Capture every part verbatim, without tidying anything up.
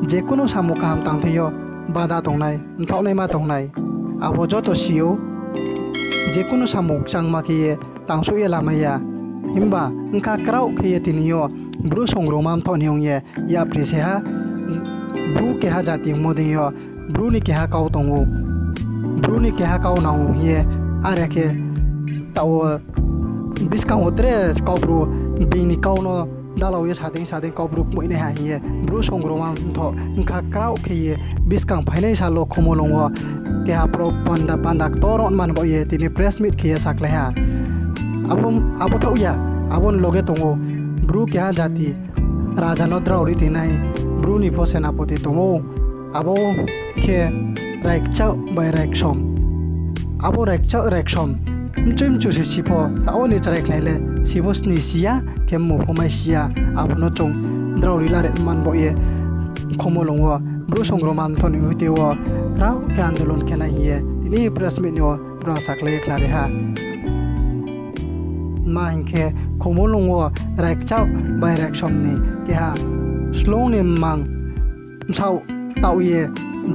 Je kuno samung kaham tang thing yo bada tongnai, mthaohnaima tongnai, abo joto si ou. Je kuno samung kchangma khe ye tangsouh ye lamai ya. Himba bkha kraoh khe ye tini yo Bru songrongma mthaoh ni ong ye yapri se ha. Bru keha jati ongmo deing yo Bru ni keha kau tong ou. Bru ni keha kau nang ou hing ye, are khe taoh wo buskang wo tre Kaubru being ni kau no dalao ye sadei sadei Kaubru kmoihnaiha hing ye Bru songrongma mthaoh bkha kraoh khe ye buskang phainai sal wo Khumulwng wo keha pro panda panda ktor ong man baoh ye tini press meet khe ye sakhlai ha. Abo, abo thaoh ya, abo ni loge tong ou Bru keha jati raja no drao ri tingnai Bru ni pho senapoti tong ou. Abo khe Raikchaoh bai Raiksom. Abo Raikchaoh Raiksom mchui mchu se si pho, taoh wo ni chrai khnai le si pho sni si ya, khe mmung pho mai si ya, abo no chung drao ri lare man baoh ye Khumulwng wo Bru songrongma mthaoh ni hoite wo kraoh khe andolon khe nai hing ye tini press meet ni wo brao sakhlai ye khnari ha. Ma hing khe Khumulwng wo Raikchaoh bai Raiksom ni keha slung ni mmang bsaoh taoh ye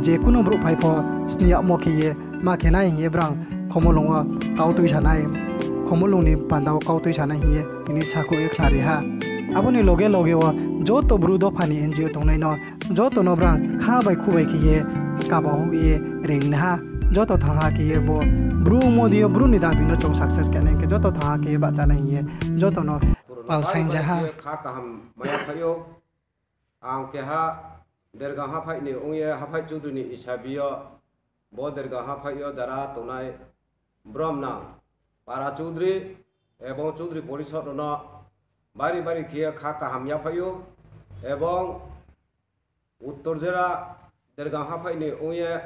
je kuno brouh phai pho sni yagmo khe ye ma khe nai hing ye brang Khumulwng wo kau tuisa nai, Khumulwng ni panda wo kau tuisa nai hing ye tini sakhouh ye khnari ha. Abo ni loge loge wo joto Bru dopha ni N G O tongnai no joto no brang kha bai khu bai khe ye kaba hoih ye ring ha. Joto thangha khe ye bo Bru modi yo Bru ni dabi no chung success khe nai khe joto thangha khe ye bahcha nai hing ye joto no palsaing ja ha. Kha kaham maya phaih ou. Ang keha Dergang haphaih ni ong ye haphaih Chudri ni isabi yo, bo Dergang haphaih yo jara tongnai bromnang para Chudri ebong Chudri porisod rao no bari bari khe ye kha kaham yaphaih ou. Ebong uttor jera Dergang haphaih ni ong ye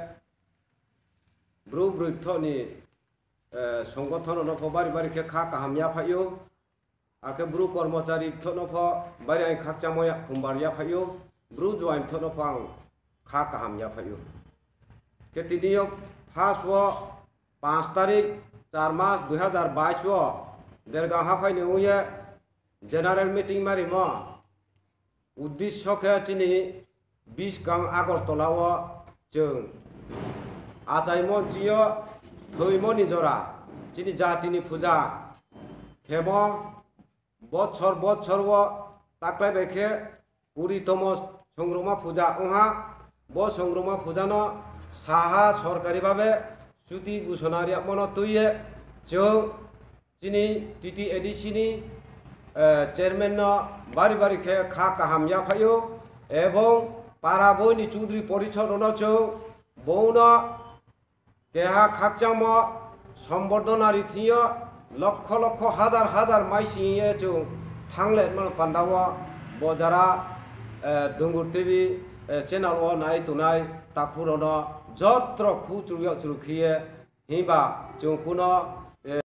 Bru broi bthoh ni, eh, songothon rao no pho bari bari khe kha kaham yaphaih ou. Akhe Bru kormochari bthoh no pho bari ang khakchangmo ya khumbar yaphaih ou. Bru juaing bthoh no pho ang kha kaham yaphaih ou. Khe tini yo first wo panch tarik, char mas dui hazar bais wo Dergang haphaih ni ong ye general meeting marimo. Uddesho khe chini buskang Agartala wo chung achaimo nching yo thoimo ni jora chini jati ni puja khemo bochor bochor wo taklai bai khe kuri tomo songrongma puja ong ha. Bo songrongma puja no saha sorkari babe chuti gusona riyagmo no tui ye chung chini T T A D C ni, eh, chairman no bari bari khe kha kaham yaphaih ou, ebong para boi ni Chudri porisod rao no chung bung no keha khakchangmo sombordhona ri thing yo lokho lokho hazar hazar maising ye chung thanng le mano panda wo bo jara, eh, Dungur T V, eh, channel wo nai tongnai takhu rao no jotro khu chru yag chru khe ye himba chung kuno, eh,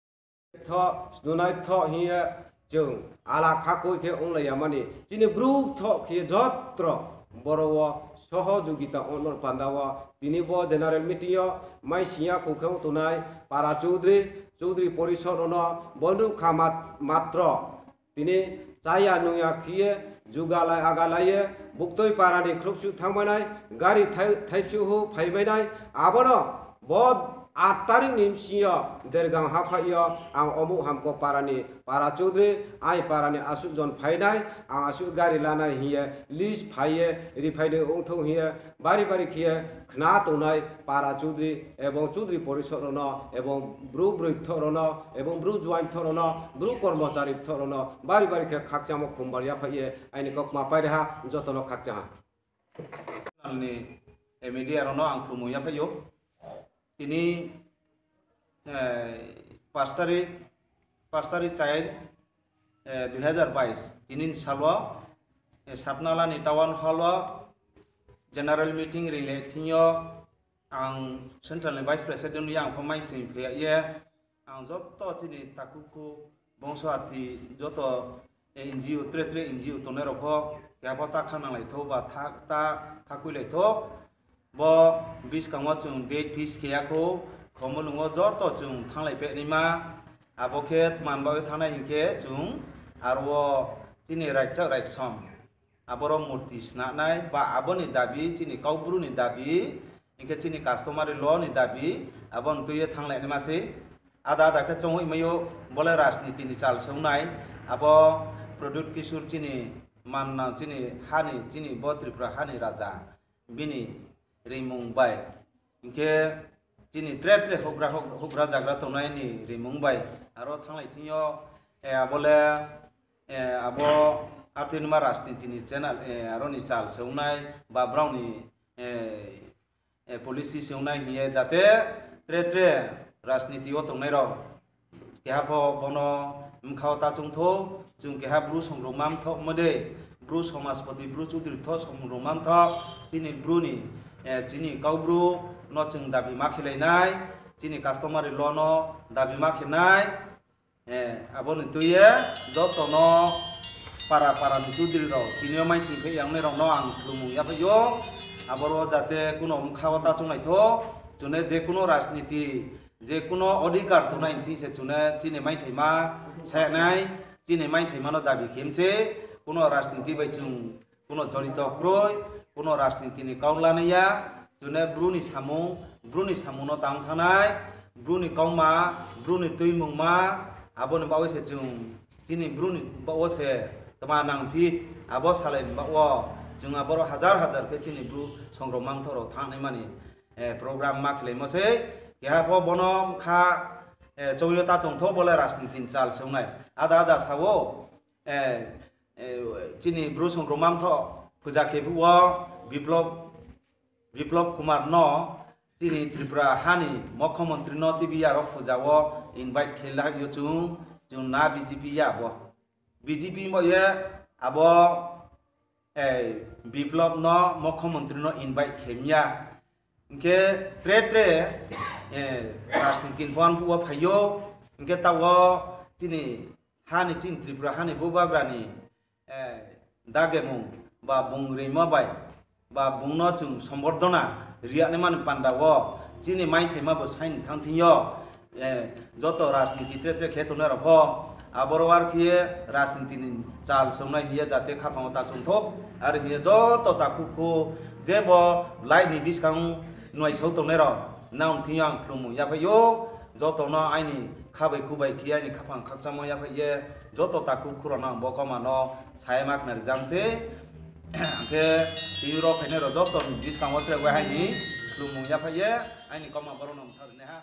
tho, snunai tho hing ye chung ala khakoi khe onglai ya mani. Chini Bru tho khe ye jotro boro wo sohojogita ongnor panda wo tini bo general meeting yo maising ya khou khe ong tongnai para Chudri, Chudri porisod rao no bo nuh kha mat-, matro tini chaya nungya khe ye, jugalai agalai ye, buktui para ni khrouhsuh thanngmai nai, gari thai-, thaipsuh hu phaimai nai, abo no bo aat tarik ni bsing yo Dergang haphaih yo ang omuh hamko para ni, para Chudri, ai para ni asuh jon phai nai, ang asuh gari lanai hing ye, list phai ye, riphai ni ongthou hing ye, bari bari khe ye khna tongnai para Chudri ebong Chudri porisod rao no, ebong Bru broi bthoh rao no, ebong Bru juaing bthoh rao no, Bru kormochari bthoh rao no, bari bari khe khakchangmo khumbar yaphaih ye aini kaukma pairi ha, joto no khakchang ha. Ni, eh, media rao no ang khulumung yaphaih ou. Tini, eh, পাঁচ তারিখ, পাঁচ তারিখ চার, eh, দুই হাজার বাইশ, tini ni sal wo, eh, Sapnala ni town hall wo general meeting ri le thing yo ang central ni vice president ye ang pho maising phai ye, ang joto chini takhu khu bongso ati joto N G O, tre tre N G O tongnai rao pho, keha pho ta khananglai thou ba ta khakuilai thou. Bo buskang wo chung date fix khe ya khou, Khumulwng wo joto chung thannglai peh naima, abo khe tman baoh ye thanngnai hing khe chung aro wo chini Raikchaoh Raiksom aboro murti snanai, ba abo ni dabi, chini Kaubru ni dabi, hing khe chini customary law ni dabi, abo ni tui ye thannglai naima sei. Ada ada khe choung hoih mai ou, bo le rajniti ni chal se ong nai, abo Pradyut Kishore chini manna, chini ha ni, chini bo Tripura ha ni raja, bini rimung bai. Hing khe chini tre tre houhgra, houh-, houhgra zagra tongnai ni rimung bai. Aro thannglai thing yo, abo le, abo athuinima rajniti ni channel, aro ni chal se ong nai, ba brao ni policy se ong nai hing ye jate tre tre rajniti wo tongnai rao keha pho bono bkha wo ta choung thou, chung keha Bru songrongma mthoh mo de, Bru somajpoti, Bru chudri mthoh, songrongma mthoh, chini Bru ni, chini Kaubru no chung dabi ma khelai nai, chini customary law no dabi ma khe nai, abo ni tui ye joto no para para ni chudri rao tini yo maising khe yangnai rao no ang khlumung yaphaih ou, aboro jate kuno bkha wo ta chounglai thou, chung ne je kuno rajniti, je kuno odhikar tongnai thing se chung ne chini maithaima sayanai, chini maithaima no dabi khe mse, kuno rajniti bai chung kuno jorito kroi, kuno rajniti ni kau lanai ya, chung ne Bru ni samung, Bru ni samung no tang thanngnai, Bru ni kauma, Bru ni tuimungma, abo ni baoh ye se chung, chini Bru ni baoh wo se tma nangphi, abo salai ni baoh wo, chung aboro hazar hazar khe chini Bru songrongma mthoh rao thanngnaima ni program ma khelaimo sei, keha pho bono bkha choung yo ta tong thou, bo le rajniti ni chal se ong nai. Ada ada sa ou, chini Bru songrongma mthoh phuja khe phuh wo Biplab, Biplab Kumar no chini Tripura ha ni mukhyamantri no T B R o phuja wo invite khe la yo chung, chung na B J P ya bo. B J P bo ye abo Biplab no mukhyamantri no invite khe mi ya. Hing khe tre tre rajniti ni pho ang phuh wo phai ou. Hing khe taoh wo chini ha ni, chini Tripura ha ni bubagra ni dagemung ba bung reingmo bai ba bung no chung sombordona ri ya naima ni panda wo chini maithaima bo sai ni thanng thing yo, joto rajniti tre tre khe tongnai rao pho aboro ar khe ye rajniti ni chal se ong nai hing ye jate khaphang wo ta choung thou. Are hing ye joto takhu khu je bo live ni buskang nuaisao tongnai rao nang thing yo ang khlumung yaphaih ou. Joto no aini kha bai khu bai khe aini khaphang khakchangmo yaphaih ye joto takhu khu rao no ang bo kauma no sa ye ma khnari jang se. Ang khe tini ro phainai rao joto ni buskang wo tre wai hai ni khlumung yaphaih ye aini kauma boro no mtha ri nai ha.